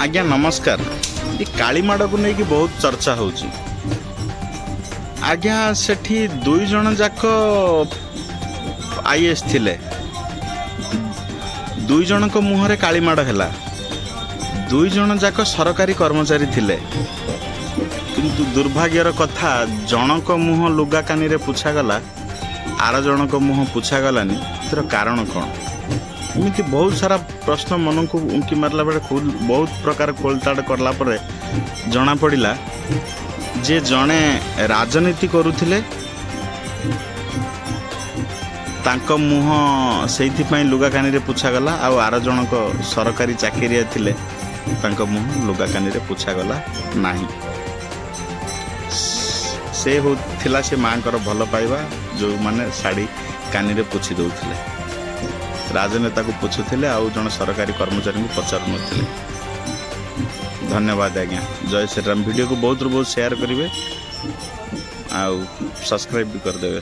ଆଜ୍ଞା ନମସ୍କାର। ଏ କାଳିମାଡ଼କୁ ନେଇକି ବହୁତ ଚର୍ଚ୍ଚା ହେଉଛି ଆଜ୍ଞା। ସେଠି ଦୁଇ ଜଣ ଯାକ ଆଇଏଏସ୍ ଥିଲେ, ଦୁଇ ଜଣଙ୍କ ମୁହଁରେ କାଳିମାଡ଼ ହେଲା। ଦୁଇ ଜଣ ଯାକ ସରକାରୀ କର୍ମଚାରୀ ଥିଲେ, କିନ୍ତୁ ଦୁର୍ଭାଗ୍ୟର କଥା, ଜଣଙ୍କ ମୁହଁ ଲୁଗା କାନିରେ ପୋଛାଗଲା, ଆର ଜଣଙ୍କ ମୁହଁ ପୋଛାଗଲାନି। ଏଥିର କାରଣ କ'ଣ? ଏମିତି ବହୁତ ସାରା ପ୍ରଶ୍ନ ମନକୁ ଉଙ୍କି ମାରିଲା ବେଳେ ବହୁତ ପ୍ରକାର ଖୋଳତାଡ଼ କଲା ପରେ ଜଣାପଡ଼ିଲା ଯେ ଜଣେ ରାଜନୀତି କରୁଥିଲେ, ତାଙ୍କ ମୁହଁ ସେଇଥିପାଇଁ ଲୁଗା କାନିରେ ପୋଛାଗଲା, ଆଉ ଆର ଜଣକ ସରକାରୀ ଚାକିରିଆ ଥିଲେ, ତାଙ୍କ ମୁହଁ ଲୁଗା କାନିରେ ପୋଛାଗଲା ନାହିଁ। ସେ ହେଉଥିଲା ସେ ମାଆଙ୍କର ଭଲ ପାଇବା, ଯେଉଁମାନେ ଶାଢ଼ୀ କାନିରେ ପୋଛି ଦେଉଥିଲେ। ରାଜନେତାକୁ ପୋଛୁଥିଲେ ଆଉ ଜଣେ ସରକାରୀ କର୍ମଚାରୀଙ୍କୁ ପଚାରୁନଥିଲେ। ଧନ୍ୟବାଦ ଆଜ୍ଞା, ଜୟ ଶ୍ରୀରାମ। ଭିଡ଼ିଓକୁ ବହୁତରୁ ବହୁତ ସେୟାର କରିବେ ଆଉ ସବସ୍କ୍ରାଇବ୍ ବି କରିଦେବେ।